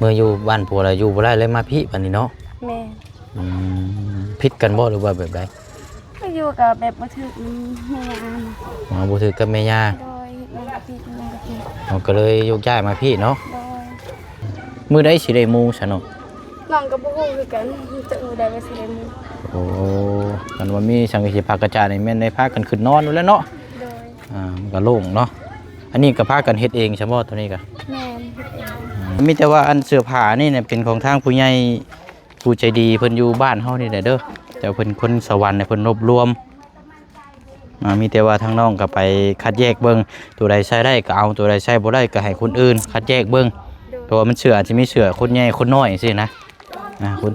ເມື່ອຢູ່ບ້ານຜົວແລ້ວຢູ່ບໍ່ໄດ້ ເລີຍມາພີ້ບາດນີ້ເນາະ. ແມ່ນ. ອືມ ຜິດກັນບໍ່ ຫຼືວ່າແບບໃດ? ກໍຢູ່ກັບແບບບໍ່ຖືກແມ່ຍ່າ. ອໍ ບໍ່ຖືກກັບແມ່ຍ່າ. ໂດຍ ມັນກໍຜິດ ມັນກໍຜິດ. ອໍ ກໍເລີຍໂຍກຍ້າຍມາພີ້ເນາະ. ໂດຍ. ມື້ໃດຊິໄດ້ໝູຊະນ້ອງ? ນ້ອງກໍບໍ່ຮູ້ຄືກັນ ຈັກມື້ໃດວ່າຊິໄດ້ໝູ. ໂອ້ ຄັນວ່າມີສັງກະສີ ຜ້າກະຈາດນີ້ ແມ່ນໄດ້ພາກັນຂຶ້ນນອນຢູ່ແລ້ວເນາະ. ໂດຍ. ອ່າ ມັນກໍໂລ່ງເນາະ. ອັນນີ້ກໍພາກັນເຮັດເອງຊະບໍ່ ໂຕນີ້ກໍ? ແມ່ນ ເຮັດເອງ. ອືມ ມີແຕ່ວ່າອັນເສື້ອຜ້ານີ້ນະ ເປັນຂອງທາງຜູ້ໃຫຍ່ ຜູ້ໃຈດີເພິ່ນຢູ່ບ້ານເຮົານີ້ແຫຼະເດີ ແຕ່ເພິ່ນຄົນສະຫວັນ ເພິ່ນລວບລວມ ອ່າ ມີແຕ່ວ່າທາງນ້ອງກໍໄປຄັດແຍກເບິ່ງ ໂຕໃດໃຊ້ໄດ້ກໍເອົາ ໂຕໃດໃຊ້ບໍ່ໄດ້ກໍໃຫ້ຄົນອື່ນຄັດແຍກເບິ່ງ. ໂດຍ. ເພາະວ່າມັນເສື້ອອາດຈະມີເສື້ອຄົນໃຫຍ່ຄົນນ້ອຍຈັ່ງຊີ້ນະ. ອ່າ ຄົນ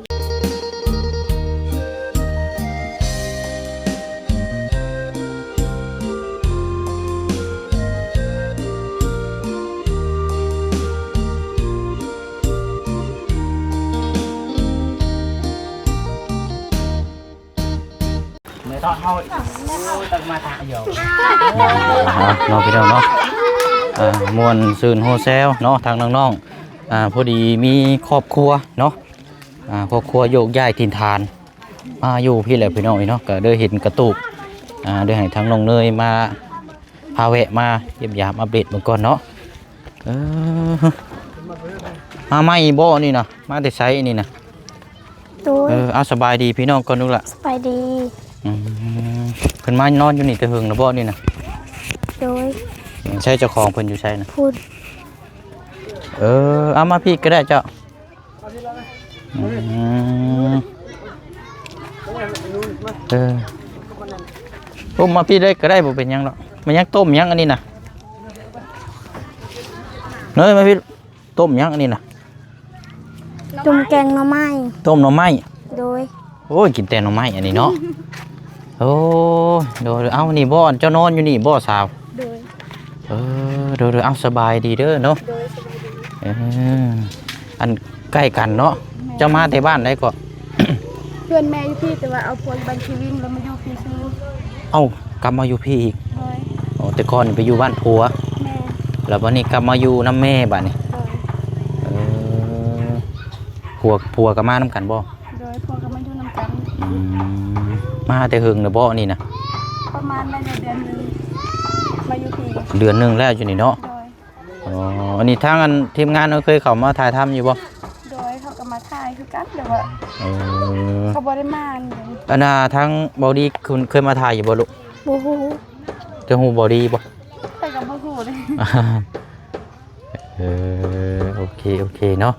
ເມື່ອຕອນເຮົາ ໂອ້ ຕັກມາທາກດຽວ ເນາະ ພີ່ນ້ອງເນາະ. ອ່າ ມ່ວນຊື່ນໂຮແຊວເນາະ ທາງນ້ອງໆ. ອ່າ ພໍດີມີຄອບຄົວເນາະ ອ່າ ຄອບຄົວໂຍກຍ້າຍຖິ່ນຖານມາຢູ່ພີ້ແຫຼະ ພີ່ນ້ອງເອີຍເນາະ. ກໍໄດ້ເຫັນກະຕູບ ອ່າ ໄດ້ໃຫ້ທາງນ້ອງເນີຍມາ ພາແວະມາຢ້ຽມຢາມອັບເດດເບິ່ງກ່ອນເນາະ. ເອີ ມາໃໝ່ບໍ່ນີ້ນະ? ມາແຕ່ໃສນີ້ນະ? ໂດຍ. ເອີ ເອົາ ສະບາຍດີພີ່ນ້ອງກ່ອນລູກຫຼ້າ. ສະບາຍດີ. ອືມ ເພິ່ນມານອນຢູ່ນີ້ແຕ່ເຫິງແລ້ວບໍ່ນີ້ນະ? ໂດຍ. ໃສເຈົ້າຂອງເພິ່ນຢູ່ໃສນະ? ພຸ້ນ. ເອີ ເອົາ ມາພີ້ກໍໄດ້ເຈົ້າ. ອືມ ເອີ ໂອ້ ມາພີ້ເລີຍກໍໄດ້ ບໍ່ເປັນຫຍັງດອກ. ແມ່ນຫຍັງ ຕົ້ມຫຍັງອັນນີ້ນະ? ເນີຍ ມາພີ້ ຕົ້ມຫຍັງອັນນີ້ນະ? ຕົ້ມແກງໜໍ່ໄມ້. ຕົ້ມໜໍ່ໄມ້. ໂດຍ. ໂອ້ຍ ກິນແຕ່ໜໍ່ໄມ້ອັນນີ້ເນາະ. ໂອ້ຍ ໂດຍ ເອົາ ນີ້ບໍ່ ເຈົ້ານອນຢູ່ນີ້ບໍ່ສາວ? ໂດຍ. ເອີ ໂດຍໆ ເອົາ ສະບາຍດີເດີເນາະ. ໂດຍ ສະບາຍດີ. ເອີ ອັນໃກ້ກັນເນາະ. ແມ່ນ. ເຈົ້າມາແຕ່ບ້ານໃດເກາະ? ເພື່ອນແມ່ຢູ່ພີ້ ແຕ່ວ່າເອົາຜົວຢູ່ບ້ານຊີວິນ ແລ້ວມາຢູ່ພີ້ຊື່. ເອົ້າ ກັບມາຢູ່ພີ້ອີກ? ໂດຍ. ອໍ ແຕ່ກ່ອນໄປຢູ່ບ້ານຜົວ. ແມ່ນ. ແລ້ວບັດນີ້ກັບມາຢູ່ນຳແມ່ບັດນີ້. ໂດຍ. ເອີ ຜົວ ຜົວກໍມານຳກັນບໍ່? ໂດຍ ພວກກໍມາຢູ່ນຳກັນ. ອືມ ມາແຕ່ເຫິງແລ້ວບໍ່ນີ້ນະ? ປະມານໄດ້ເດືອນໜຶ່ງ ມາຢູ່ພີ້. ເດືອນໜຶ່ງແລ້ວຢູ່ນີ້ເນາະ? ໂດຍ. ອໍ ອັນນີ້ທາງອັນທີມງານເຮົາເຄີຍເຂົ້າມາຖ່າຍທຳຢູ່ບໍ່? ໂດຍ ເຂົາກໍມາຖ່າຍຄືກັນ ແຕ່ວ່າ ເອີ ເຂົາບໍ່ໄດ້ມາ. ອັນນ່າ ທາງເບົາດີເຄີຍມາຖ່າຍຢູ່ບໍ່ລູກ? ບໍ່ຮູ້. ຈະຮູ້ເບົາດີບໍ່? ຂ້ອຍກໍບໍ່ຮູ້ເດ້. ເອີ ໂອເຄ ໂອເຄເນາະ.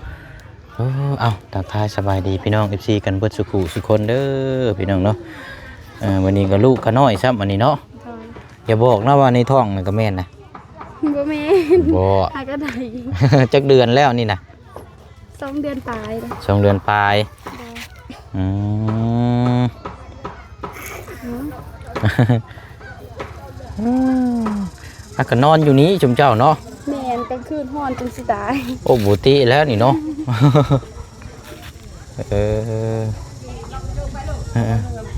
ເອີ ເອົ້າ ທັກທາຍສະບາຍດີພີ່ນ້ອງເອັຟຊີກັນເບິດສູ່ຄູ່ສູ່ຄົນເດີພີ່ນ້ອງເນາະ. ເອີ ມື້ນີ້ກໍລູກກໍນ້ອຍຊ້ຳອັນນີ້ເນາະ. ໂດຍ. ຢ່າບອກນະວ່າໃນທ້ອງນັ້ນກໍແມ່ນນະ? ບໍ່ແມ່ນ. ບໍ່ ຫາກໍໄດ້. ຈັກເດືອນແລ້ວນີ້ນະ? ສອງເດືອນປາຍ. ສອງເດືອນປາຍ. ໂດຍ. ອືມ ອືມ ອືມ ອ່ະ ກໍນອນຢູ່ນີ້ຊຸມເຈົ້າເນາະ? ແມ່ນ ກາງຄືນຮ້ອນຈົນຊິຕາຍ. ໂອ້ ບໍ່ຕິແລ້ວນີ້ເນາະ. ເອີ ເອີ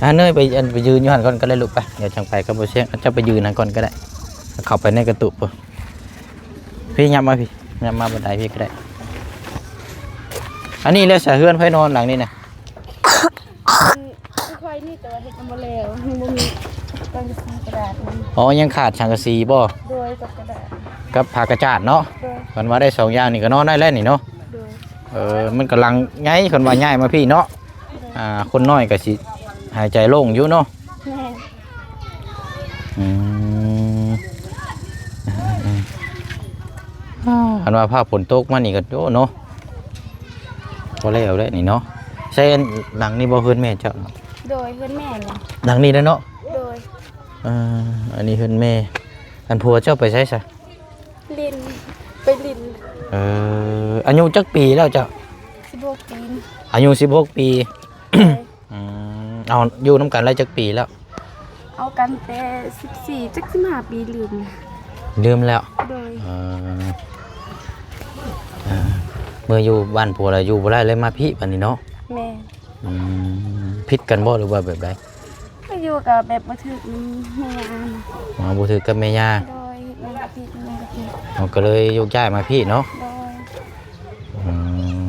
ອ່າ ເນີຍໄປ ອັນ ໄປຢືນຢູ່ຫັ້ນກ່ອນກໍໄດ້ລູກ ໄປ ດຽວຈັ່ງໄປກັບບໍ່ສຽງ ເຈົ້າໄປຢືນຫັ້ນກ່ອນກໍໄດ້ ເຂົ້າໄປໃນກະຕຸບພຸ້ນ. ພີ່ ຫຍັບມາພີ້ ຫຍັບມາບັນໄດພີ້ກໍໄດ້. ອັນນີ້ແຫຼະສະ ເຮືອນໃຜນອນຫຼັງນີ້ນະ? ຂ້ອຍນີ້ ແຕ່ວ່າເຮັດຍັງບໍ່ແລ້ວ ຍັງບໍ່ມີສັງກະສີກະດາດ. ອໍ ຍັງຂາດສັງກະສີບໍ່? ໂດຍ ກັບກະດາດ ກັບຜ້າກະຈາດເນາະ. ໂດຍ. ຄັນວ່າໄດ້ສອງຢ່າງນີ້ກໍນອນໄດ້ແລ້ວນີ້ເນາະ. ໂດຍ. ເອີ ມັນກຳລັງໃຫຍ່ ຄັນວ່າຍ້າຍມາພີ້ເນາະ. ໂດຍ. ອ່າ ຄົນນ້ອຍກໍຊິຫາຍໃຈໂລ່ງຢູ່ເນາະ. ແມ່ນ. ອືມ ເອີ ເອີ ເອີ ອ່າ ຄັນວ່າຟ້າຝົນຕົກມານີ້ກໍ ໂອ້ ເນາະ ບໍ່ແລ້ວແລ້ວນີ້ເນາະ. ໃຊ່ ຫຼັງນີ້ບໍ່ ເຮືອນແມ່ເຈົ້າ? ໂດຍ ເຮືອນແມ່ແຫຼະ. ຫຼັງນີ້ແຫຼະເນາະ? ໂດຍ. ເອີ ອັນນີ້ເຮືອນແມ່. ອັນຜົວເຈົ້າໄປໃສຊະ? ຫຼິ້ນ ໄປຫຼິ້ນ. ເອີ ອາຍຸຈັກປີແລ້ວເຈົ້າ? ສິບຫົກປີ. ອາຍຸສິບຫົກປີ. ໂດຍ. ອືມ ເອົາ ຢູ່ນຳກັນໄດ້ຈັກປີແລ້ວ? ເອົາກັນແຕ່ສິບສີ່ ຈັກສິບຫ້າປີ ລືມ ລືມແລ້ວ. ໂດຍ. ເອີ ເອີ ເມື່ອຢູ່ບ້ານຜົວແລ້ວຢູ່ບໍ່ໄດ້ ເລີຍມາພີ້ບາດນີ້ເນາະ. ແມ່ນ. ອືມ ຜິດກັນບໍ່ ຫຼືວ່າແບບໃດ? ກໍຢູ່ກັບແບບບໍ່ຖືກແມ່ຍ່າ. ອໍ ບໍ່ຖືກກັບແມ່ຍ່າ. ໂດຍ. ມັນກໍຜິດ ມັນກໍຜິດ. ອໍ ກໍເລີຍໂຍກຍ້າຍມາພີ້ເນາະ. ໂດຍ. ອືມ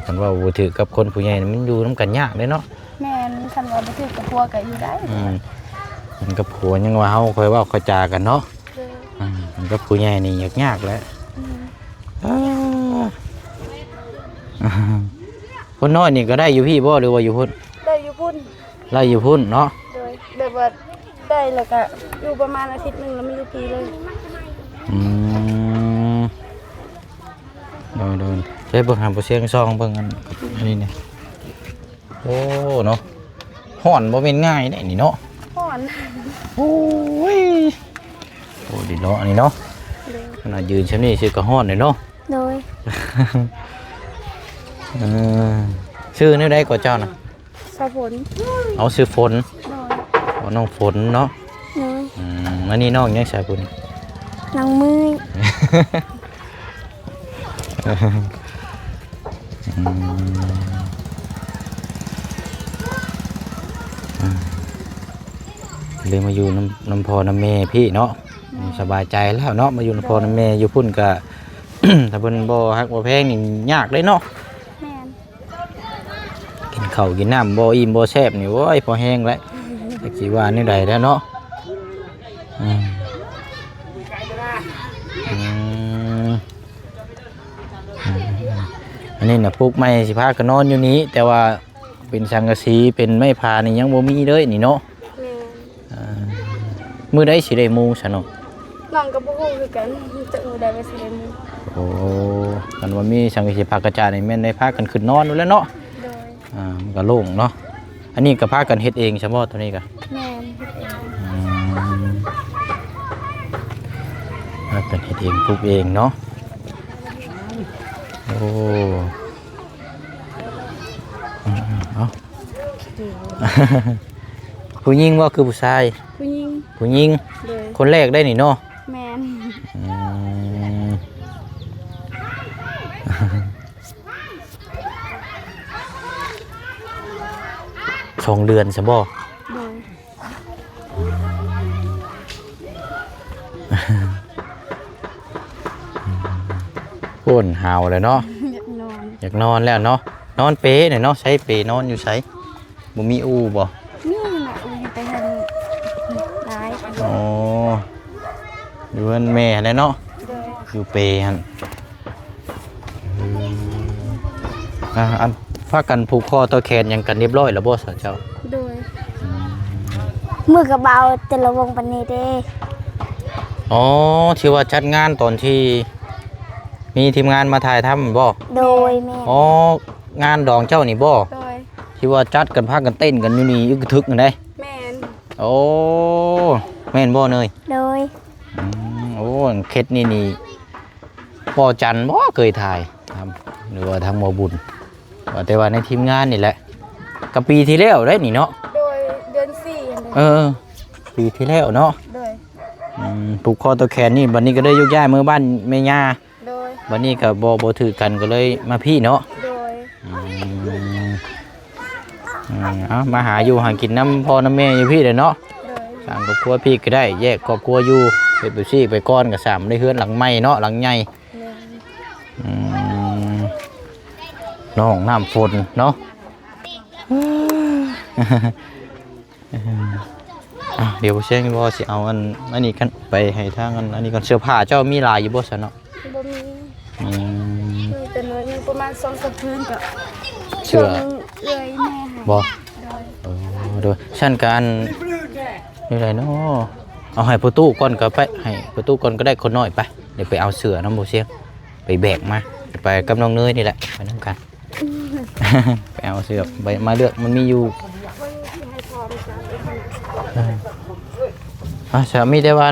ຄັນເວົ້າບໍ່ຖືກກັບຄົນຜູ້ໃຫຍ່ນີ້ ມັນຢູ່ນຳກັນຍາກເດ້ເນາະ. ແມ່ນ ຄັນວ່າບໍ່ຖືກກັບຜົວກໍຢູ່ໄດ້. ອືມ ມັນກັບຜົວຍັງວ່າເຮົາຄ່ອຍເວົ້າຄ່ອຍຈາກັນເນາະ. ເອີ ອືມ ມັນກັບຜູ້ໃຫຍ່ນີ້ຍາກໆແຫຼະ. ອືມ ເອີ ຄົນນ້ອຍນີ້ກໍໄດ້ຢູ່ພີ້ບໍ່ ຫຼືວ່າຢູ່ພຸ້ນ? ໄດ້ຢູ່ພຸ້ນ. ໄລ່ຢູ່ພຸ້ນເນາະ. ໂດຍ ແບບວ່າໄດ້ແລ້ວກະຢູ່ປະມານອາທິດໜຶ່ງແລ້ວມາຢູ່ພີ້ເລີຍ. ອືມ ໂດຍໆ ເດີ ເບິ່ງຫາບໍ່ຊຽງຊ່ອງເບິ່ງອັນ ອັນນີ້ນີ້. ໂອ້ ເນາະ ຮ້ອນບໍ່ແມ່ນງ່າຍເດ້ນີ້ເນາະ. ຮ້ອນ ໂອ້ຍ ໂອ້ ດີເນາະ ອັນນີ້ເນາະ. ໂດຍ ຂະໜາດຢືນຊ່ຳນີ້ຊື່ກໍຮ້ອນເດ້ເນາະ. ໂດຍ ເອີ ຊື່ແນວໃດກໍເຈົ້ານະ? ສາວຝົນ. ເອົາ ຊື່ຝົນ. ໂດຍ ເອົາ ນ້ອງຝົນເນາະ. ໂດຍ ອືມ ອັນນີ້ນ້ອງຫຍັງສາວພຸ້ນ? ນ້ອງມື້ຍ. ອືມ ອືມ ເລີຍມາຢູ່ນຳ ນຳພໍ່ນຳແມ່ພີ້ເນາະ. ໂດຍ ສະບາຍໃຈແລ້ວເນາະ ມາຢູ່ນຳພໍ່ນຳແມ່. ໂດຍ ຢູ່ພຸ້ນກະ ຖ້າເພິ່ນບໍ່ຮັກບໍ່ແພງນີ້ຍາກເດ້ເນາະ. ແມ່ນ ກິນເຂົ້າກິນນ້ຳບໍ່ອີ່ມບໍ່ແຊບນີ້ ໂອ້ຍ ພໍແຮງແລ້ວ ຈັກຊິວ່າແນວໃດແລ້ວເນາະ. ອືມ ອືມ ອືມ ອັນນີ້ນະ ປຸກໃໝ່ຊິພາກັນນອນຢູ່ນີ້ ແຕ່ວ່າເປັນສັງກະສີ ເປັນໄມ້ຜານີ້ຍັງບໍ່ມີເລີຍນີ້ເນາະ. ແມ່ນ ອ່າ ມື້ໃດຊິໄດ້ມຸງຊະເນາະ? ນ້ອງກໍບໍ່ຮູ້ຄືກັນ ຈັກມື້ໃດວ່າຊິໄດ້ມຸງ. ໂອ້ ຄັນວ່າມີສັງກະສີ ຜ້າກະຈາດນີ້ແມ່ນໄດ້ພາກັນຂຶ້ນນອນຢູ່ແລ້ວເນາະ. ໂດຍ ອ່າ ມັນກໍໂລ່ງເນາະ. ອັນນີ້ກໍພາກັນເຮັດເອງຊະບໍ່ ໂຕນີ້ກໍ? ແມ່ນ ເຮັດເອງ. ອືມ ພາກັນເຮັດເອງ ປຸກເອງເນາະ. ໂອ້ ອືມ ເອົາ ຜູ້ຍິງບໍ່ ຄືຜູ້ຊາຍ? ຜູ້ຍິງ. ຜູ້ຍິງ. ໂດຍ ຄົນແລກໄດ້ນີ້ເນາະ. ແມ່ນ. ອືມ ສອງເດືອນຊະບໍ່? ໂດຍ. ໂອ້ນ ຫາວແລ້ວເນາະ. ຢາກນອນ ຢາກນອນແລ້ວເນາະ. ນອນເປນີ້ເນາະ. ໃຊ້ເປນອນຢູ່ໃສ? ບໍ່ມີອູ່ບໍ່? ມີນະ ອູ່ຢູ່ແຕ່ຫັ້ນຫຼາຍ. ອໍ ຢູ່ເຮືອນແມ່ຫັ້ນແຫຼະເນາະ. ໂດຍ ຢູ່ເປຫັ້ນ. ອືມ ອ່າ ອັນ ພາກັນຜູກຄໍຕໍ່ແຂນຫຍັງກັນຮຽບຮ້ອຍແລ້ວບໍ່ສະເຈົ້າ? ໂດຍ. ອືມ ມືກະເບົາແຕ່ລະວົງປານນີ້ເດ້. ອໍ ທີ່ວ່າຈັດງານຕອນທີ່ມີທີມງານມາຖ່າຍທຳແມ່ນບໍ່? ໂດຍ ແມ່ນ. ອໍ ງານດອງເຈົ້ານີ້ບໍ່? ໂດຍ. ທີ່ວ່າຈັດກັນພາກັນເຕັ້ນກັນຢູ່ນີ້ອຶກກະທຶກຫັ້ນເດ້. ແມ່ນ. ໂອ້ ແມ່ນບໍ່ເນີຍ? ໂດຍ. ອືມ ໂອ້ ເຂດນີ້ນີ້ ພໍ່ຈັນບໍ່ເຄີຍຖ່າຍທຳ ຫຼືວ່າທາງໝໍບຸນ ວ່າແຕ່ວ່າໃນທີມງານນີ້ແຫຼະ. ກະປີທີ່ແລ້ວໄດ໋ນີ້ເນາະ. ໂດຍ ເດືອນສີ່ຫັ້ນເດ້. ເອີ ປີທີ່ແລ້ວເນາະ. ໂດຍ. ອືມ ຜູກຄໍຕໍ່ແຂນນີ້ ບັດນີ້ກໍໄດ້ໂຍກຍ້າຍເມືອບ້ານແມ່ຍ່າ. ໂດຍ. ບັດນີ້ກໍບໍ່ ບໍ່ຖືກກັນ ກໍເລີຍມາພີ້ເນາະ. ໂດຍ. ອືມ ເອີ ເອົາ ມາຫາຢູ່ຫາກິນນຳພໍ່ນຳແມ່ຢູ່ພີ້ແຫຼະເນາະ. ໂດຍ. ສ້າງຄອບຄົວພີ້ກໍໄດ້ ແຍກຄອບຄົວຢູ່ ເຮັດແບບຊີ້ໄປກ່ອນກໍສ້າງໄດ້ເຮືອນຫຼັງໃໝ່ເນາະ ຫຼັງໃຫຍ່. ແມ່ນ. ອືມ ນ້ອງນ້ຳຝົນເນາະ. ອ່າ ດຽວບໍ່ຊຽງບໍ່ຊິເອົາອັນ ອັນນີ້ກັນ ໄປໃຫ້ທາງອັນ ອັນນີ້ກ່ອນ. ເສື້ອຜ້າເຈົ້າມີຫຼາຍຢູ່ບໍ່ຊະເນາະ? ບໍ່ມີ. ອືມ ມີແຕ່ໜ້ອຍໜຶ່ງ ປະມານສອງສາມພື້ນ ກໍເສື້ອ ເອື້ອຍແມ່ໃຫ້. ບໍ່? ໂດຍ. ໂອ້ ໂດຍ. ຊັ້ນກະອັນ ຢູ່ໃດເນາະ? ເອົາໃຫ້ພໍ່ຕູ້ກ່ອນກໍໄປ ໃຫ້ພໍ່ຕູ້ກ່ອນກໍໄດ້ ຄົນນ້ອຍໄປ. ດຽວໄປເອົາເສື້ອນຳບໍ່ຊຽງ ໄປແບກມາ ໄປກັບນ້ອງເນີຍນີ້ແຫຼະ ໄປນຳກັນ. ໄປເອົາເສື້ອ ໄປມາເລືອກ ມັນມີຢູ່. ເອີ ອ່າ ສາມີແຕ່ວ່າ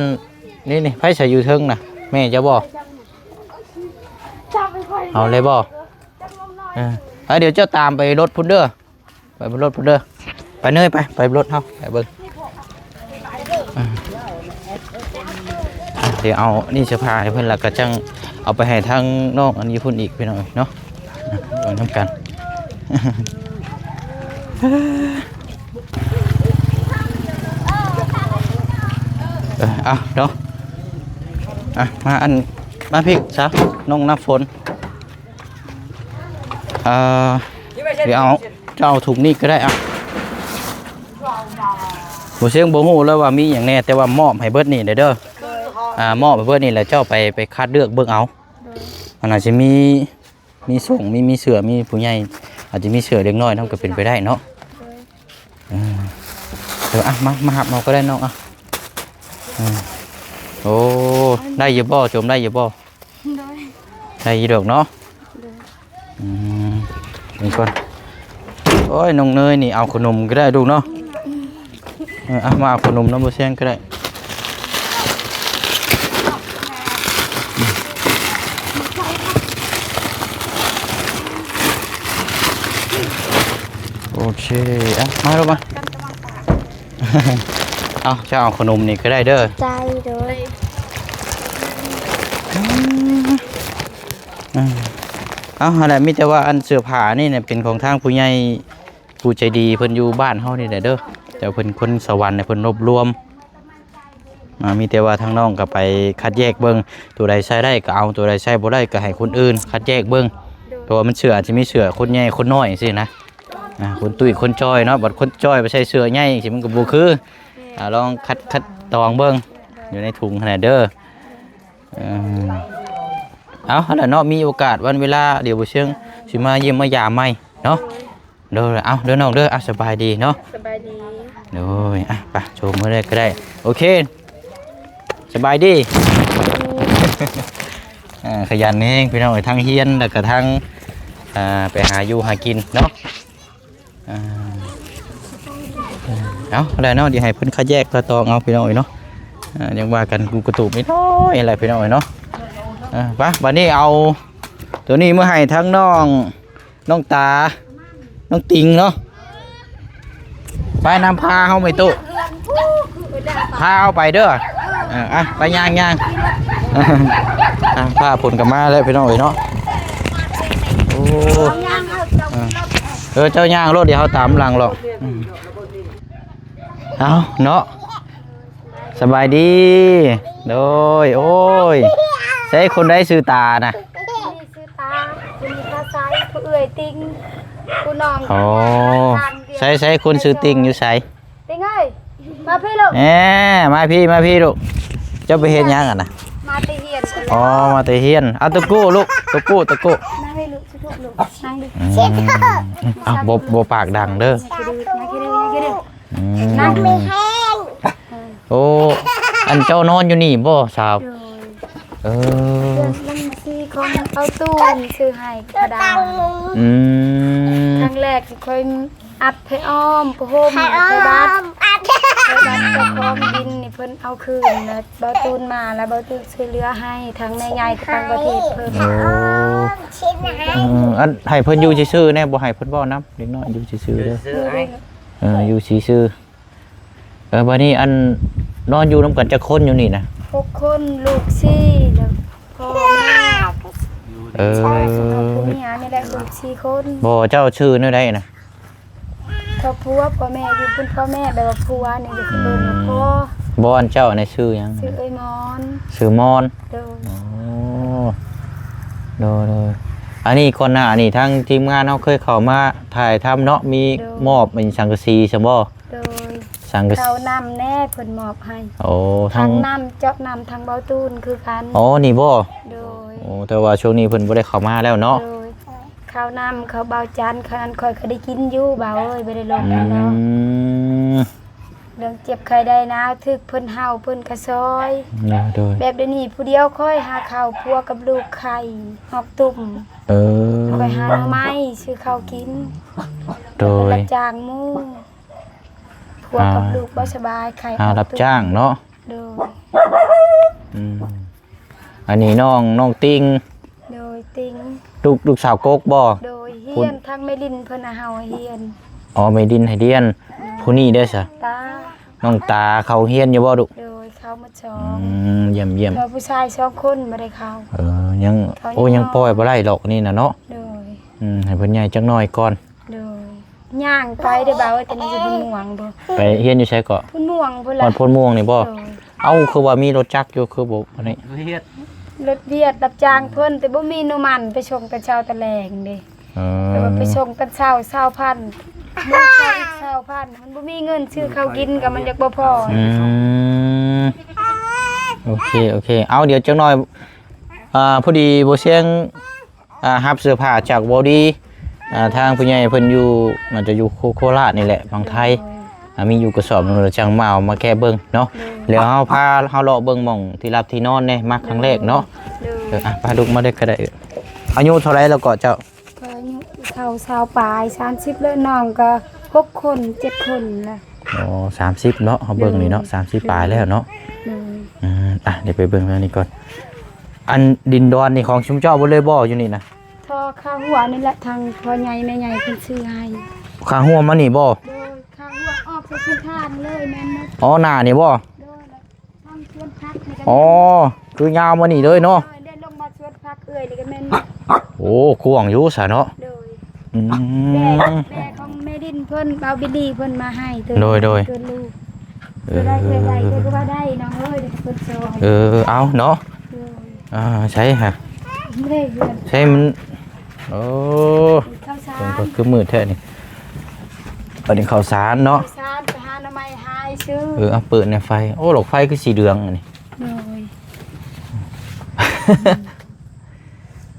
ນີ້ ນີ້ ໃຜໃສ່ຢູ່ເທິງນະ ແມ່ເຈົ້າບໍ່? ເອົາເລີຍບໍ່? ເອີ ໄປ ດຽວເຈົ້າຕາມໄປລົດພຸ້ນເດີ. ໄປບົນລົດພຸ້ນເດີ ໄປເນີຍ ໄປ ໄປບົນລົດເຮົາ ໄປເບິ່ງ. ອ່າ ດຽວເອົານີ້ເສື້ອຜ້າໃຫ້ເພິ່ນ ແລ້ວກໍຈັ່ງເອົາໄປໃຫ້ທາງນ້ອງອັນຢູ່ພຸ້ນອີກ ພີ່ນ້ອງເອີຍເນາະ. ອ່າ ເບິ່ງນຳກັນ. ເອີ ເອົາເນາະ. ອ່ະ ມາອັນ ມາພີ້ຊະ ນ້ອງນ້ຳຝົນ. ເອີ ດຽວເອົາ ເຈົ້າເອົາຖົງນີ້ກໍໄດ້ ອ່ະ ບໍ່ເຊີງບໍ່ຮູ້ເລີຍວ່າມີຫຍັງແດ່ ແຕ່ວ່າມອບໃຫ້ເບິດນີ້ເດີ ອ່າ ມອບໃຫ້ເບິດນີ້ ແລ້ວເຈົ້າໄປ ໄປຄັດເລືອກເບິ່ງເອົາ ໂດຍ ມັນອາດຈະມີ ມີສົ່ງ ມີ ມີເສື້ອ ມີຜູ້ໃຫຍ່ ອາດຈະມີເສື້ອເດັກນ້ອຍນຳກໍເປັນໄປໄດ້ເນາະ ໂດຍ ເອີ ເອີ ອ່ະ ມາ ມາຮັບເອົາກໍໄດ້ນ້ອງ ອ່ະ ເອີ ໂອ້ ໄດ້ຢູ່ບໍ່? ໂຈມໄດ້ຢູ່ບໍ່? ໂດຍ ໄດ້ຢູ່ດອກເນາະ ໂດຍ ອືມ ເບິ່ງກ່ອນ ໂອ້ຍ ນ້ອງເນີຍນີ້ເອົາຂະໜົມກໍໄດ້ລູກເນາະ ເອີ ເອົາ ມາເອົາຂະໜົມນຳບໍ່ແຊງກໍໄດ້ ໂອເຄ ອ່ະ ມາລູກມາ ເອົາ ເຈົ້າເອົາຂະໜົມນີ້ກໍໄດ້ເດີ ໃຈໂດຍ ເອົາ ຫັ້ນແຫຼະ ມີແຕ່ວ່າອັນເສື້ອຜ້ານີ້ນະ ເປັນຂອງທາງຜູ້ໃຫຍ່ ຜູ້ໃຈດີເພິ່ນຢູ່ບ້ານເຮົານີ້ແຫຼະເດີ ແຕ່ເພິ່ນຄົນສະຫວັນ ເພິ່ນລວບລວມ ອ່າ ມີແຕ່ວ່າທາງນ້ອງກໍໄປຄັດແຍກເບິ່ງ ໂຕໃດໃສ່ໄດ້ກໍເອົາ ໂຕໃດໃສ່ບໍ່ໄດ້ກໍໃຫ້ຄົນອື່ນຄັດແຍກເບິ່ງ ໂດຍ ເພາະວ່າມັນເສື້ອອາດຈະມີເສື້ອຄົນໃຫຍ່ຄົນນ້ອຍຈັ່ງຊີ້ນະ ອ່າ ຄົນຕຸ້ຍຄົນຈ່ອຍເນາະ ບັດຄົນຈ່ອຍໄປໃສ່ເສື້ອໃຫຍ່ຈັ່ງຊີ້ ມັນກໍບໍ່ຄື ແມ່ນ ອ່າ ລອງຄັດ ຄັດຕອງເບິ່ງ ຢູ່ໃນຖົງຫັ້ນນະເດີ ເອີ ເອົາ ຫັ້ນແຫຼະເນາະ ມີໂອກາດວັນເວລາ ດຽວບໍ່ເຊີງຊິມາຢ້ຽມມາຢາມໃໝ່ເນາະ ໂດຍ ເອົາ ເດີນ້ອງເດີ ອ່ະ ສະບາຍດີເນາະ ສະບາຍດີ ໂດຍ ອ່ະ ໄປ ໂຊມເພິ່ນເລີຍກໍໄດ້ ໂອເຄ ສະບາຍດີ ອ່າ ຂະຫຍັນແຮງພີ່ນ້ອງເອີຍ ທັງຮຽນ ແລ້ວກໍທັງ ອ່າ ໄປຫາຢູ່ຫາກິນເນາະ ອ່າ ເອົາ ແລ້ວເນາະ ດຽວໃຫ້ເພິ່ນຄັດແຍກຄັດຕອງເອົາພີ່ນ້ອງເອີຍເນາະ ອ່າ ຍັງວ່າກັນ ກູກະຕູບນິດໜ້ອຍແຫຼະພີ່ນ້ອງເອີຍເນາະ ອ່າ ໄປ ບັດນີ້ເອົາໂຕນີ້ມາໃຫ້ທັງນ້ອງ ນ້ອງຕາ ນ້ອງຕິງເນາະ ໄປນຳພາເຮົາໄປຕູ້ ພາເຮົາໄປເດີ ເອີ ອ່ະ ໄປຍ່າງໆ ອ່ະ ພາເພິ່ນກໍມາແລ້ວພີ່ນ້ອງເອີຍເນາະ ໂອ້ ເອີ ເຈົ້າຍ່າງໂລດ ດຽວເຮົາຕາມຫຼັງຫຼອກ ອືມ ເອົາເນາະ ສະບາຍດີ ໂດຍ ໂອ້ຍ ໃສຄົນໃດຊື່ຕານະ? ຜູ້ນີ້ຊື່ຕາ ຜູ້ນີ້ຕາໃສ ຜູ້ເອື້ອຍຕິງ ຜູ້ນ້ອງ ອໍ ໃສ ໃສຄົນຊື່ຕິງຢູ່ໃສ? ຕິງເອີຍ ມາພີ້ລູກ ແໝ ມາພີ້ ມາພີ້ລູກ ເຈົ້າໄປເຮັດຫຍັງຫັ້ນນະ? ມາແຕ່ຮຽນ ອໍ ມາແຕ່ຮຽນ ເອົາຕະກູ້ລູກ ຕະກູ້ ຕະກູ້ ນັ່ງນີ້ລູກ ຊຸກລູກ ນັ່ງນີ້ ອືມ ເອົາ ບໍ່ ບໍ່ປາກດັງເດີ ມາພີ້ເດີ ມາພີ້ເດີ ອືມ ນັ່ງນີ້ ໂອ້ ອັນເຈົ້ານອນຢູ່ນີ້ບໍ່ສາວ? ໂດຍ ເອີ ເຄື່ອງມັນສີຂອງເອົາຕູ້ຊື້ໃຫ້ຂະດານ ອືມ ຄັ້ງແລກທີ່ຂ້ອຍອັດໄພອ້ອມ ຜ້າຫົ່ມ ໄພບ້ານ ໄພບ້ານເຈົ້າຂອງດິນນີ້ເພິ່ນເອົາຄືນ ແລ້ວເບົາຕູນມາ ແລ້ວເບົາຕູນຊ່ວຍເຫຼືອໃຫ້ ທາງແມ່ໃຫຍ່ກໍຕ່າງປະເທດເພິ່ນ ໂອ້ ເອີ ອັນໃຫ້ເພິ່ນຢູ່ຊື່ໆແດ່ ບໍ່ໃຫ້ເພິ່ນເວົ້ານຳ ເດັກນ້ອຍຢູ່ຊື່ໆເດີ ຢູ່ຊື່ໆ ເອີ ຢູ່ຊື່ໆ ເອີ ບາດນີ້ອັນນອນຢູ່ນຳກັນຈັກຄົນຢູ່ນີ້ນະ? ຫົກຄົນ ລູກສີ່ ແລ້ວພໍ່ມາ ເອີ ສຳລັບຜູ້ເມຍນີ້ແຫຼະ ລູກສີ່ຄົນ ບໍ່ ເຈົ້າຊື່ແນວໃດນະ? ຄອບຄົວ ພໍ່ແມ່ຢູ່ພຸ້ນ ພໍ່ແມ່ແບບວ່າຜົວນີ້ ເອີ້ນວ່າພໍ່ ບໍ່ ອັນເຈົ້ານີ້ຊື່ຫຍັງ? ຊື່ເອື້ອຍມອນ ຊື່ມອນ ໂດຍ ອໍ ໂດຍໆ ອັນນີ້ກ່ອນໜ້ານີ້ທາງທີມງານເຮົາເຄີຍເຂົ້າມາຖ່າຍທຳເນາະ ມີ ໂດຍ ມອບອັນສັງກະສີຊັ້ນບໍ່? ໂດຍ ສັງກະສີ ເຂົ້ານ້ຳແດ່ເພິ່ນມອບໃຫ້ ໂອ້ ທັງ ທັງນ້ຳ ຈອກນ້ຳ ທັງເບົາຕູນຄືກັນ ອໍ ນີ້ບໍ່? ໂດຍ ໂອ້ ແຕ່ວ່າຊ່ວງນີ້ເພິ່ນບໍ່ໄດ້ເຂົ້າມາແລ້ວເນາະ ໂດຍ ເຂົ້ານ້ຳ ເຂົ້າເບົາຈັນ ເຂົ້ານັ້ນຂ້ອຍກໍໄດ້ກິນຢູ່ ບ່າວເອີຍ ບໍ່ໄດ້ລົດ ອືມ ເນາະ ເລື່ອງເຈັບໄຂ້ໄດ້ໜາວ ຖືກເພິ່ນເຫົ່າ ເພິ່ນກໍຊ່ອຍ ໂດຍ ແບບດຽວນີ້ຜູ້ດຽວຂ້ອຍຫາເຂົ້າ ຜົວກັບລູກໄຂ້ ຮອກຕຸ່ມ ເອີ ຂ້ອຍຫາໜໍ່ໄມ້ ຊື້ເຂົ້າກິນ ໂດຍ ເພິ່ນຮັບຈ້າງໝູ່ ຜົວກັບ ອ່າ ລູກບໍ່ສະບາຍ ໄຂ້ ຫາຮັບຈ້າງເນາະ ໂດຍ ອືມ ອັນນີ້ນ້ອງ ນ້ອງຕິງ ໂດຍ ຕິງ ລູກ ລູກສາວກົກບໍ່? ໂດຍ ຮຽນ ທັງແມ່ລິນເພິ່ນນະເຮົາຮຽນ ອໍ ແມ່ລິນໃຫ້ຮຽນ ໂດຍ ຜູ້ນີ້ເດ້ຊະ? ຕາ ນ້ອງຕາເຂົ້າຮຽນຢູ່ບໍ່ລູກ? ໂດຍ ເຂົ້າໝົດສອງ ອືມ ຢ້ຽມໆ ເອີ ຜູ້ຊາຍສອງຄົນບໍ່ໄດ້ເຂົ້າ ເອີ ຍັງ ໂອ້ ຍັງປ່ອຍບໍ່ໄດ້ດອກນີ້ນະເນາະ ໂດຍ ອືມ ໃຫ້ເພິ່ນໃຫຍ່ຈັກໜ້ອຍກ່ອນ ໂດຍ ຍ່າງໄປເດີ້ບ່າວເອີຍ ແຕ່ນີ້ຊິເພິ່ນມ່ວງບໍ່ ໄປຮຽນຢູ່ໃສເກາະ? ພຸ້ນມ່ວງພຸ້ນລະ ຮອດໂພນມ່ວງນີ້ບໍ່? ໂດຍ ເອົ້າ ຄືວ່າມີລົດຈັກຢູ່ ຄືບໍ່ອັນນີ້ ເຮັດ ລົດວຽກຮັບຈ້າງເພິ່ນ ແຕ່ບໍ່ມີນ້ຳມັນ ໄປສົ່ງແຕ່ເຊົ້າແຕ່ແລງເດ້ ເ ເອີ ແຕ່ວ່າໄປສົ່ງເປັນຊາວ ຊາວພັນ ເງິນຊາວອີກຊາວພັນ ມັນບໍ່ມີເງິນຊື້ເຂົ້າກິນກໍມັນຢາກບໍ່ພໍ. ອືມ ໂອເຄ ໂອເຄ ເອົາ ດຽວຈັກໜ່ອຍ ອ່າ ພໍດີບໍ່ຊຽງ ອ່າ ຮັບເສື້ອຜ້າຈາກເວົ້າດີ ອ່າ ທາງຜູ້ໃຫຍ່ເພິ່ນຢູ່ ໜ້າຈະຢູ່ໂຄ ໂຄລາດນີ້ແຫຼະ ຝັ່ງໄທ ໂດຍ ອ່າ ມີຢູ່ກະສອບໜຶ່ງ ແລ້ວຈັ່ງມາເອົາມາແກະເບິ່ງເນາະ. ໂດຍ ແລ້ວເຮົາພາ ເຮົາເລາະເບິ່ງໝ່ອງທີ່ລັບທີ່ນອນແດ່ ມາຄັ້ງແລກເນາະ. ໂດຍ ເອີ ອ່ະ ໄປ ລຸກມາເດີກະໄດ້. ອາຍຸເທົ່າໃດແລ້ວເກາະເຈົ້າ? ຂ້ອຍອາຍຸເທົ່າຊາວປາຍ ສາມສິບ ແລ້ວ ນ້ອງກໍຫົກຄົນ ເຈັດຄົນລະ. ອໍ ສາມສິບເນາະ ເຮົາເບິ່ງນີ້ເນາະ. ໂດຍ ສາມສິບປາຍແລ້ວເນາະ. ໂດຍ ອືມ ອ່ະ ດຽວໄປເບິ່ງທາງນີ້ກ່ອນ. ອັນດິນດອນນີ້ຂອງຊຸມເຈົ້າເບິດເລີຍບໍ່ ຢູ່ນີ້ນະ? ພໍຄ່າຫົວນີ້ແຫຼະ ທາງພໍ່ໃຫຍ່ແມ່ໃຫຍ່ເພິ່ນຊື້ໃຫ້. ຄ່າຫົວມານີ້ບໍ່? ໂດຍ ຄ່າຫົວອອກໃສ່ເປັນທາງເລີຍ ແມ່ນໝົດ. ອໍ ໜ້ານີ້ບໍ່? ໂດຍ ແລ້ວທາງສວນຜັກນີ້ກໍ ອໍ ຄືຍາວມານີ້ເລີຍເນາະ. ໂດຍ ໄດ້ລົງມາສວນຜັກເອື້ອຍນີ້ກໍແມ່ນ. ໂອ້ ກວ້າງຢູ່ຊະເນາະ. ໂດຍ ອືມ ແມ່ ແມ່ຂອງແມ່ດິນເພິ່ນ ເບົາບິລລີເພິ່ນມາໃຫ້. ໂດຍ ໂດຍ ເກີດລູກ ເອີ ເອີ ເອີ ເອີ ເອີ ເອີ ເອີ ເອີ ເອີ ເອີ ເອີ ເອີ ເອີ ເອີ ເອີ ເອີ ເອົາເນາະ. ໂດຍ ອ່າ ໃສຫະ? ໃສມັນ? ໂອ້ ເຂົ້າສານ ເບິ່ງກ່ອນ ຄືມືດແທ້ນີ້. ອັນນີ້ເຂົ້າສານເນາະ. ເຂົ້າສານ ໄປຫາໜໍ່ໄມ້ຫາຊື້. ເອີ ເອົາເປີດແດ່ໄຟ. ໂອ້ ຫຼອກໄຟຄືສີເຫຼືອງອັນນີ້. ໂດຍ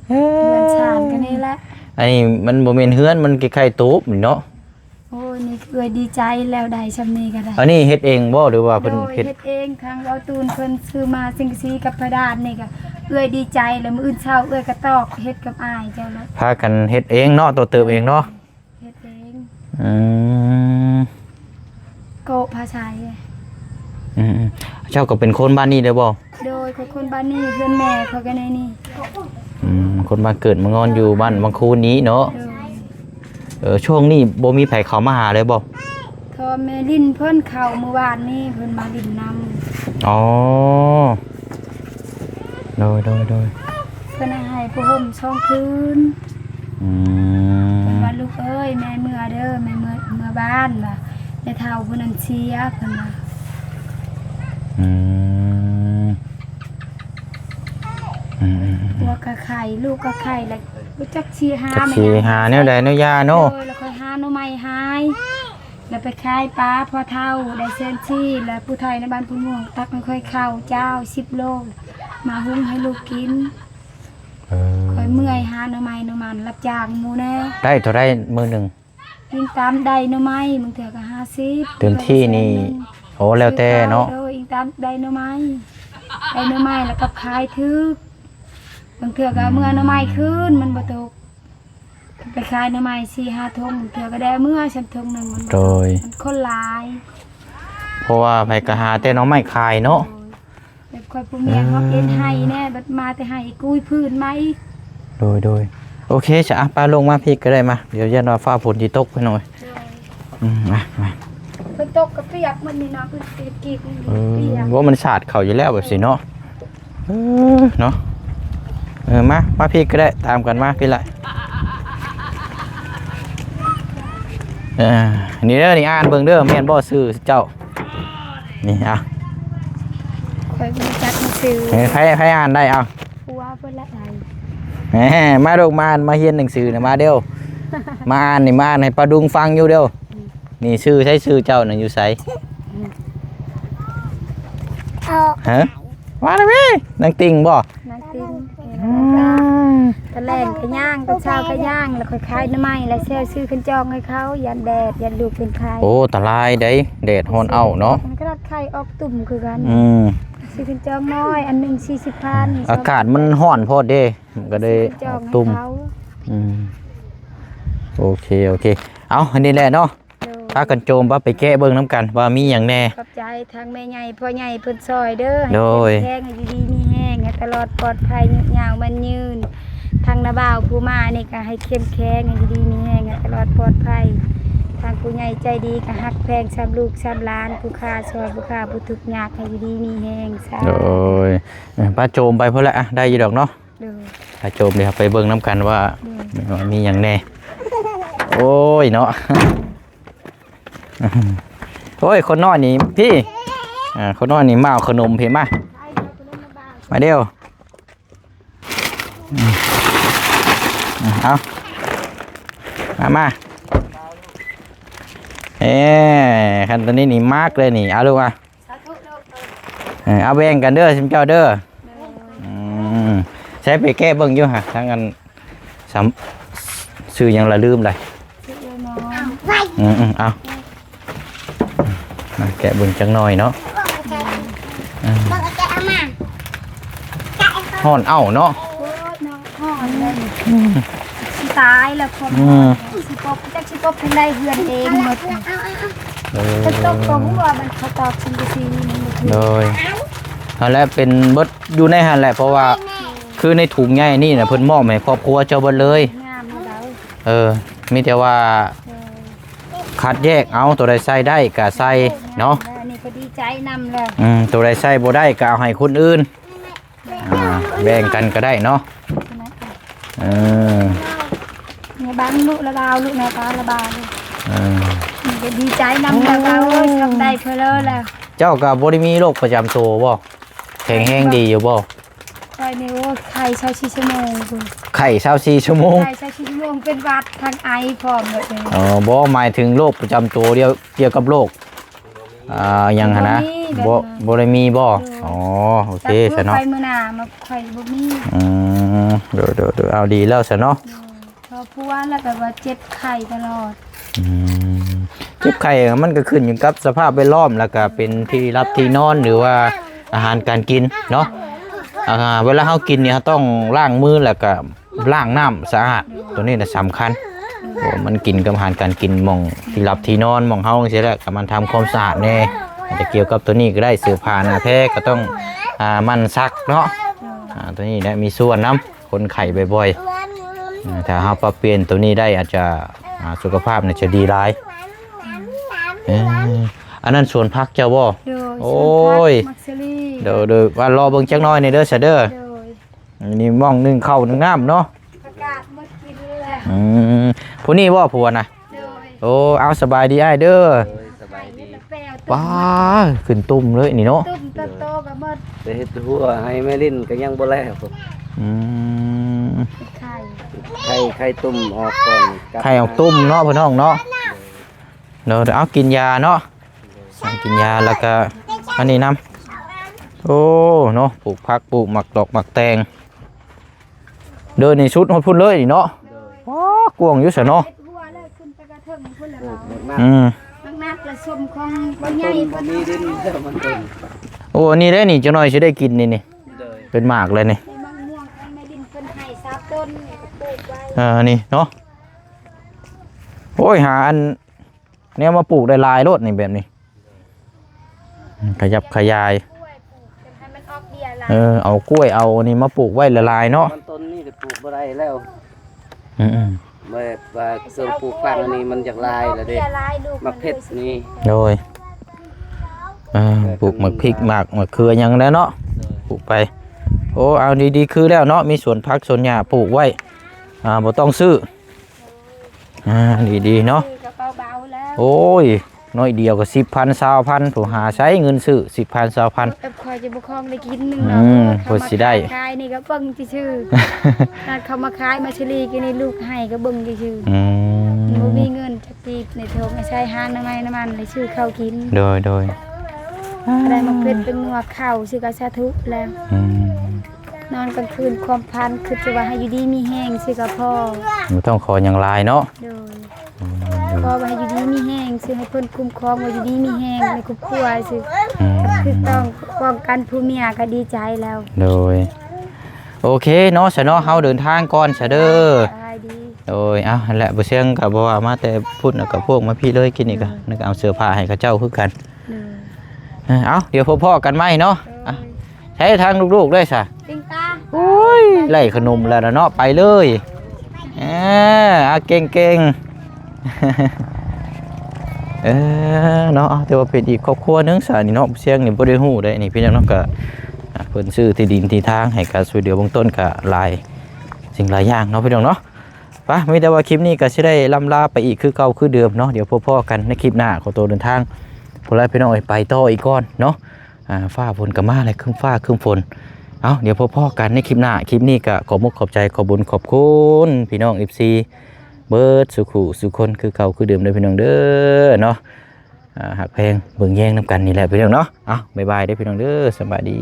ເຮືອນຊານກໍນີ້ແຫຼະ. ອັນນີ້ມັນບໍ່ແມ່ນເຮືອນ ມັນຄ້າຍໆໂຕບນີ້ເນາະ. ໂອ້ຍ ນີ້ເອື້ອຍດີໃຈແລ້ວ ໄດ້ຊ່ຳນີ້ກໍໄດ້. ອັນນີ້ເຮັດເອງບໍ່ ຫຼືວ່າເພິ່ນເຮັດ? ໂດຍ ເຮັດເອງ. ທາງເບົາຕູນເພິ່ນຊື້ມາສັງກະສີກັບພະດານນີ້ກໍເອື້ອຍດີໃຈແລ້ວ. ມື້ອື່ນເຊົ້າເອື້ອຍກໍຕອກເຮັດກັບອ້າຍເຈົ້າແລ້ວ. ພາກັນເຮັດເອງເນາະ ໂຕເຕີບເອງເນາະ. ເຮັດເອງ. ອືມ ໂກະພາໄຊ. ອືມ ເຈົ້າກໍເປັນຄົນບ້ານນີ້ເດີບໍ່? ໂດຍ ຂ້ອຍຄົນບ້ານນີ້ ເຮືອນແມ່ຂ້ອຍກໍໃນນີ້. ອືມ ຄົນບ້ານເກີດເມືອງນອນ ຢູ່ບ້ານວັງຄູນນີ້ເນາະ. ໂດຍ ເອີ ຊ່ວງນີ້ບໍ່ມີໃຜເຂົ້າມາຫາເລີຍບໍ່? ກໍແມ່ລິນເພິ່ນເຂົ້າມື້ວານນີ້ ເພິ່ນມາຫຼິ້ນນຳ. ອໍ ໂດຍ ໂດຍ ໂດຍ ເພິ່ນໃຫ້ຜ້າຫົ່ມສອງຜືນ. ອືມ ເພິ່ນວ່າ ລູກເອີຍ ແມ່ເມືອເດີ ແມ່ເມືອ ເມືອບ້ານ ວ່າແມ່ເຖົ້າຜູ້ນັ້ນເສຍ ເພິ່ນວ່າ. ອືມ ອືມ ອືມ ອືມ ຜົວກໍໄຂ້ ລູກກໍໄຂ້ ແລ້ວຈັກຊິຫາ ຈັກຊິຫາແນວໃດແນວຢາເນາະ. ໂດຍ ແລ້ວຄ່ອຍຫາໜໍ່ໄມ້ຫາຍ ແລ້ວໄປຂາຍປາພໍ່ເຖົ້າໄດ້ແສນສີ່ ແລ້ວຜູ້ໄທໃນບ້ານໂພນມ່ວງຕັກໃຫ້ຂ້ອຍເຂົ້າເຈົ້າສິບໂລ ມາຫຸງໃຫ້ລູກກິນ. ເອີ ຂ້ອຍເມື່ອຍຫາໜໍ່ໄມ້ໜໍ່ມັນ ຮັບຈ້າງໝູ່ແດ່. ໄດ້ເທົ່າໃດມື້ໜຶ່ງ? ອີງຕາມໄດ້ໜໍ່ໄມ້ ບາງເທື່ອກໍຫ້າສິບ. ເຕັມທີ່ນີ້ ໂອ້ ແລ້ວແຕ່ເນາະ. ໂດຍ ອີງຕາມໄດ້ໜໍ່ໄມ້ ໄດ້ໜໍ່ໄມ້ແລ້ວກໍຂາຍຖືກ. ບາງເທື່ອກໍເມື່ອໜໍ່ໄມ້ຄືນ ມັນບໍ່ຕົກ ໄປຂາຍໜໍ່ໄມ້ສີ່ຫ້າຖົງ ເທື່ອກໍໄດ້ເມືອຊ່ຳຖົງໜຶ່ງ. ໂດຍ ມັນຄົນຫຼາຍ ເພາະວ່າໃຜກໍຫາແຕ່ໜໍ່ໄມ້ຂາຍເນາະ. ໂດຍ ແບບຂ້ອຍຜູ້ເມຍເຮົາເຮັດໄຮ່ແດ່ ບັດມາແຕ່ໄຮ່ກຸ້ຍພື້ນໃໝ່. ໂດຍ ໂດຍ ໂອເຄ ຊະ ອະ ປ້າລົງມາພີ້ກໍໄດ້ ມາ ດຽວຢ້ານວ່າຟ້າຝົນຊິຕົກ ພີ່ນ້ອງເອີຍ. ໂດຍ ອືມ ມາ ມາ ຝົນຕົກກໍປຽກໝົດນີ້ເນາະ ພື້ນທີ່ກີດນີ້ ເອີ ປຽກ ວ່າມັນສາດເຂົ້າຢູ່ແລ້ວແບບຊີ້ເນາະ. ເອີ ເນາະ ເອີ ມາ ມາພີ້ກໍໄດ້ ຕາມກັນມາພີ້ລະ. ເອີ ນີ້ເດີ ນີ້ອ່ານເບິ່ງເດີ ແມ່ນບໍ່ຊື່ເຈົ້າ? ນີ້ ເອົາ ຂ້ອຍບໍ່ຮູ້ຈັກຊື່. ເອີ ໃຜ ໃຜອ່ານໄດ້? ເອົາ ຜົວເພິ່ນລະໄດ້. ແໝ ມາລູກ ມາ ມາຮຽນໜັງສືນະ ມາເດີ ມາອ່ານນີ້ ມາອ່ານໃຫ້ປ້າດຸງຟັງຢູ່ເດີ. ອືມ ນີ້ຊື່ໃສ? ຊື່ເຈົ້ານັ້ນຢູ່ໃສ? ອືມ ຮະ? ມານະເວີຍ ນາງຕິ່ງບໍ່? ນາງຕິ່ງ. ອືມ ຕອນແລງກໍຍ່າງ ຕອນເຊົ້າກໍຍ່າງ ແລ້ວຄ່ອຍຂາຍໜໍ່ໄມ້ ແລ້ວແຊວຊື້ຂັນຈອງໃຫ້ເຂົາ ຢ້ານແດດ ຢ້ານລູກເປັນໄຂ້. ໂອ້ ຕາລາຍເດ້ ແດດຮ້ອນເອົ້າເນາະ. ຂະໜາດໄຂ່ອອກຕຸ່ມຄືກັນ. ອືມ ຊື້ຂັນຈອງນ້ອຍ ອັນໜຶ່ງສີ່ສິບພັນ. ອາກາດມັນຮ້ອນໂພດເດ້ ມັນກໍໄດ້ ຊື້ຂັນຈອງໃຫ້ເຂົາ ອອກຕຸ່ມ. ອືມ ໂອເຄ ໂອເຄ ເອົາ ອັນນີ້ແຫຼະເນາະ. ໂດຍ ພາກັນໂຈມວ່າໄປແກະເບິ່ງນຳກັນວ່າມີຫຍັງແດ່. ຂອບໃຈທາງແມ່ໃຫຍ່ພໍ່ໃຫຍ່ເພິ່ນຊ່ອຍເດີ. ໂດຍ ໃຫ້ເຂັ້ມແຂງ ໃຫ້ຢູ່ດີມີແຮງ ໃຫ້ຕະຫຼອດປອດໄພ ຍືນຍາວໝັ້ນຍືນ. ທາງນ້າບ່າວຜູ້ມານີ້ກໍໃຫ້ເຂັ້ມແຂງ ໃຫ້ຢູ່ດີມີແຮງ ໃຫ້ຕະຫຼອດປອດໄພ. ທາງຜູ້ໃຫຍ່ໃຈດີກໍຮັກແພງສ່ຳລູກສ່ຳຫຼານ ຜູ້ຂ້າຊ່ອຍ ຜູ້ຂ້າຜູ້ທຸກຍາກ ໃຫ້ຢູ່ດີມີແຮງ. ສາທຸ. ໂດຍ ເອີ ປ້າໂຈມໄປພຸ້ນແຫຼະ ອະ ໄດ້ຢູ່ດອກເນາະ. ໂດຍ ຖ້າໂຈມ ດຽວໄປເບິ່ງນຳກັນວ່າ ໂດຍ ວ່າມີຫຍັງແດ່. ໂອ້ຍເນາະ ໂອ້ຍ ຄົນນ້ອຍນີ້ ພີ້ ອ່າ ຄົນນ້ອຍນີ້ ມາເອົາຂະໜົມພີ້ ມາ ມາເດວ. ອືມ ເອົາ ມາ ມາ ເອີ ຄັນໂຕນີ້ນີ້ມັກເລີຍນີ້ ເອົາລູກມາ ສາທຸລູກ ເອີ ເອົາແບ່ງກັນເດີ ຊຸມເຈົ້າເດີ ໂດຍ ອືມ ໃຊ້ໄປແກະເບິ່ງຢູ່ຫະ ທາງອັນ ສຳ ຊື່ຫຍັງລະລືມລະ ຊື່ເອີນ້ອຍ ອືມໆ ເອົາ ມາແກະເບິ່ງຈັກໜ່ອຍເນາະ ອືມ ຮ້ອນເອົ້າເນາະ ໂອ້ຍເນາະ ຮ້ອນເລີຍ ອືມ ຊິຕາຍແລ້ວ ຄວາມ ອືມ ຮ້ອນ ຊິຕົກ ຈັກຊິຕົກທາງໃດ ເຮືອນເອງໝົດ ເອີ ເພິ່ນຕົກຕົວຫົວ ມັນເຂົາຕອກສັງກະສີ ມັນບໍ່ຖືກ ໂດຍ ຫັ້ນແຫຼະ ເປັນເບິດຢູ່ໃນຫັ້ນແຫຼະ ເພາະວ່າ ຄືໃນຖົງໃຫຍ່ນີ້ນະ ເພິ່ນມອບໃຫ້ຄອບຄົວເຈົ້າເບິດເລີຍ ງາມເນາະ ເອີ ມີແຕ່ວ່າ ເອີ ຄັດແຍກເອົາ ໂຕໃດໃສ່ໄດ້ກະໃສ່ເນາະ ອັນນີ້ກໍດີໃຈນຳແລ້ວ ອືມ ໂຕໃດໃສ່ບໍ່ໄດ້ກະເອົາໃຫ້ຄົນອື່ນ ອ່າ ແບ່ງກັນກໍໄດ້ເນາະ ເອີ ໃນບາງລຸລະລາວ ລຸນາຕາລະບາວ ເອີ ນີ້ກໍດີໃຈນຳແລ້ວ ໂອ້ຍ ໂອ້ຍ ຊຳໄດ້ເພິ່ນເລີຍແລ້ວ ເຈົ້າກໍບໍ່ໄດ້ມີໂລກປະຈຳໂຕບໍ່? ແຂງແຮງດີຢູ່ບໍ່? ຂ້ອຍນີ້ ໂອ້ ໄຂ້ຊາວສີ່ຊົ່ວໂມງພຸ້ນ ໄຂ້ຊາວສີ່ຊົ່ວໂມງ ໄຂ້ຊາວສີ່ຊົ່ວໂມງ ເປັນຫວັດທັງໄອພ້ອມເບິດເລີຍ ອໍ ບໍ່ ໝາຍເຖິງໂລກປະຈຳໂຕ ກ່ຽວ ກ່ຽວກັບໂລກ ອ່າ ຫຍັງຫັ້ນນະ ບໍ່ມີ ບໍ່ ບໍ່ໄດ້ມີບໍ່? ໂດຍ ອໍ ໂອເຄຊະເນາະ ໄປມື້ໜ້າມາ ຂ້ອຍບໍ່ມີ ອືມ ໂດຍໆໆ ເອົາ ດີແລ້ວຊະເນາະ ໂດຍ ພໍຜົວແລ້ວແບບວ່າເຈັບໄຂ້ຕະຫຼອດ ອືມ ເຈັບໄຂ້ມັນກໍຂຶ້ນຢູ່ກັບສະພາບແວດລ້ອມ ແລ້ວກໍເປັນທີ່ຫຼັບທີ່ນອນ ຫຼືວ່າອາຫານການກິນເນາະ ອ່າ ເວລາເຮົາກິນນີ້ເຮົາຕ້ອງລ້າງມື ແລ້ວກໍລ້າງນ້ຳສະອາດ ໂຕນີ້ນະສຳຄັນ ເພາະວ່າມັນກິນກັບອາຫານການກິນ ໝ່ອງທີ່ຫຼັບທີ່ນອນ ໝ່ອງເຮົາຈັ່ງຊີ້ແຫຼະ ກໍມັນທຳຄວາມສະອາດແດ່ ອາດຈະກ່ຽວກັບໂຕນີ້ກໍໄດ້ ເສື້ອຜ້າໜ້າແພກໍຕ້ອງ ອ່າ ໝັ່ນຊັກເນາະ ອ່າ ໂຕນີ້ແຫຼະມີສ່ວນນຳ ຄົນໄຂ້ບ່ອຍໆ ອ່າ ຖ້າເຮົາປັບປ່ຽນໂຕນີ້ໄດ້ ອາດຈະ ອ່າ ສຸຂະພາບນີ້ຈະດີຫຼາຍ ເອີ ອັນນັ້ນສວນຜັກເຈົ້າບໍ່? ໂດຍ ໂອ້ຍ ສວນຜັກ ໝາກສາລີ ໂດຍໆ ວ່າລໍເບິ່ງຈັກໜ້ອຍນີ້ເດີຊະເດີ ໂດຍ ອັນນີ້ໝ່ອງໜຶ້ງເຂົ້າໜຶ້ງນ້ຳເນາະ ປະກາດໝົດກິນແລ້ວ ອືມ ຜູ້ນີ້ບໍ່ຜົວນະ? ໂດຍ ໂອ້ ເອົາ ສະບາຍດີອ້າຍເດີ ໂດຍ ສະບາຍດີ ປ້າ ຂຶ້ນຕຸ່ມເລີຍນີ້ເນາະ ຕຸ່ມໂຕໆກໍໝົດ ໄປເຮັດຫົວໃຫ້ແມ່ລິນກໍຍັງບໍ່ແລ້ວ ອືມ ໄຂ່ ໄຂ່ ໄຂ່ຕຸ່ມອອກກ່ອນ ໄຂ່ອອກຕຸ່ມເນາະ ພີ່ນ້ອງເນາະ ໂດຍ ເອົາ ກິນຢາເນາະ ກິນຢາ ແລ້ວກະອັນນີ້ນຳ ໂອ້ ເນາະ ປູກຜັກ ປູກໝາກດອກໝາກແຕງ ເດີນນີ້ສຸດຮອດພຸ້ນເລີຍນີ້ເນາະ ໂດຍ ວ້າ ກວ້າງຢູ່ຊະເນາະ ເຮັດຫົວແລ້ວຂຶ້ນໄປກະເທິງພຸ້ນແລ້ວ ອືມ ໝາກນັດລະຊົມຂອງຜູ້ໃຫຍ່ ບໍ່ມີດິນແລ້ວມັນຕົ້ນ ໂອ້ ອັນນີ້ເດ້ນີ້ ຈັກໜ້ອຍຊິໄດ້ກິນນີ້ນີ້ ໂດຍ ເປັນໝາກແລ້ວນີ້ ມີໝາກມ່ວງຂອງແມ່ດິນເພິ່ນໃຫ້ຊາວຕົ້ນ ປູກໄວ້ ເອີ ນີ້ເນາະ ໂອ້ຍ ຫາອັນ ແນວມາປູກໄດ້ຫຼາຍໂລດນີ້ ແບບນີ້ ຂະຫຍັບຂະຫຍາຍ ເອີ ເອົາກ້ວຍເອົາອັນນີ້ມາປູກໄວ້ຫຼາຍໆເນາະ ມັນຕົ້ນນີ້ກໍປູກບໍ່ໄດ້ແລ້ວ ອືມໆ ແບບວ່າເຄື່ອງປູກຝັງອັນນີ້ມັນຢາກຫຼາຍແລ້ວເດ້ ໝາກເຜັດນີ້ ໂດຍ ເອີ ປູກໝາກພິກໝາກ ໝາກເຂືອຫຍັງແລ້ວເນາະ ໂດຍ ປູກໄປ ໂອ້ ເອົາ ດີໆ ຄືແລ້ວເນາະ ມີສວນຜັກສວນຫຍ້າປູກໄວ້ ອ່າ ບໍ່ຕ້ອງຊື້ ອ່າ ດີໆເນາະ ກະເປົາເບົາແລ້ວ ໂອ້ຍ ໜ້ອຍດຽວກໍສິບພັນ ຊາວພັນ ໂທຫາໃສເງິນຊື້ສິບພັນ ຊາວພັນ ແບບຂ້ອຍຈະບໍ່ຄອງໄດ້ກິນໜຶ່ງ ອືມ ເນາະ ເພິ່ນຊິໄດ້ ເຂົາມາຂາຍນີ້ກໍເບິ່ງຊື່ໆ ນັດເຂົາມາຂາຍມາສະລີກິນນີ້ ລູກໃຫ້ກໍເບິ່ງຊື່ໆ ອືມ ບໍ່ມີເງິນຈັກກີບໃນຖົງ ໃຊ້ຫານ້ຳໄມ້ນ້ຳມັນໄດ້ຊື້ເຂົ້າກິນ ໂດຍໆ ໄດ້ມາເປັນເປັນໜວກເຂົ້າ ຊື່ກໍສາທຸແລ້ວ ອືມ ນອນກາງຄືນຄວາມຝັນ ຄິດແຕ່ວ່າໃຫ້ຢູ່ດີມີແຮງ ຊື່ກໍພໍ ບໍ່ຕ້ອງຂໍຫຍັງຫຼາຍເນາະ ໂດຍ ອືມ ຂໍວ່າໃຫ້ຢູ່ດີມີແຮງ ຊື່ໃຫ້ເພິ່ນຄຸ້ມຄອງວ່າຢູ່ດີມີແຮງໃນຄອບຄົວຊື່ ອືມ ຄືຕ້ອງປ້ອງກັນຜູ້ເມຍກໍດີໃຈແລ້ວ ໂດຍ ໂອເຄເນາະ ຊະເນາະ ເຮົາເດີນທາງກ່ອນຊະເດີ ສະບາຍດີ ໂດຍ ເອົ້າ ຫັ້ນແຫຼະ ບໍ່ຊຽງກໍບໍ່ວ່າມາແຕ່ພຸ້ນ ແລ້ວກໍພວກມາພີ້ເລີຍ ກິນນີ້ກໍ ອືມ ນີ້ກໍເອົາເສື້ອຜ້າໃຫ້ເຂົາເຈົ້າຄືກັນ ໂດຍ ເອີ ເອົ້າ ດຽວພໍ້ໆກັນໃໝ່ເນາະ ໂດຍ ອ່ະ ໃຊ້ທາງລູກໆເດ້ຊະ ຕິງຕາ ໂອ້ຍ ໄລ່ຂະໜົມແລ້ວນະເນາະ ໄປເລີຍ ເອີ ອ່າ ເກັ່ງໆ ເອີ ເນາະ ເອົາ ຖືວ່າເປັນອີກຄອບຄົວໜຶ່ງຊະນີ້ເນາະ ເສຍງນີ້ບໍ່ໄດ້ຮູ້ເດ້ນີ້ ພີ່ນ້ອງເນາະ ກະ ອ່າ ເພິ່ນຊື້ທີ່ດິນທີ່ທາງໃຫ້ການຊ່ວຍເຫຼືອເບື້ອງຕົ້ນ ກະຫຼາຍສິ່ງຫຼາຍຢ່າງເນາະ ພີ່ນ້ອງເນາະ ປະ ມີແຕ່ວ່າຄລິບນີ້ກໍຊິໄດ້ລ່ຳລາໄປອີກຄືເກົ່າຄືເດີມເນາະ ດຽວພົບພໍ້ກັນໃນຄລິບໜ້າ ຂໍໂຕເດີນທາງພຸ້ນລະ ພີ່ນ້ອງເອີຍ ໄປຕໍ່ອີກກ່ອນເນາະ ອ່າ ຟ້າຝົນກໍມາແລ້ວ ຄຶ້ມຟ້າຄຶ້ມຝົນ ເອົ້າ ດຽວພົບພໍ້ກັນໃນຄລິບໜ້າ ຄລິບນີ້ກໍຂອບມຸກຂອບໃຈ ຂອບບຸນຂອບຄຸນພີ່ນ້ອງເອັຟຊີ ເບິດສູ່ຄູ່ສູ່ຄົນຄືເກົ່າຄືເດີມເດີພີ່ນ້ອງເດີເນາະ. ອ່າ ຮັກແພງເບິ່ງແຍງນຳກັນນີ້ແຫຼະພີ່ນ້ອງເນາະ. ເອົ້າ ບາຍບາຍເດີພີ່ນ້ອງເດີ ສະບາຍດີ.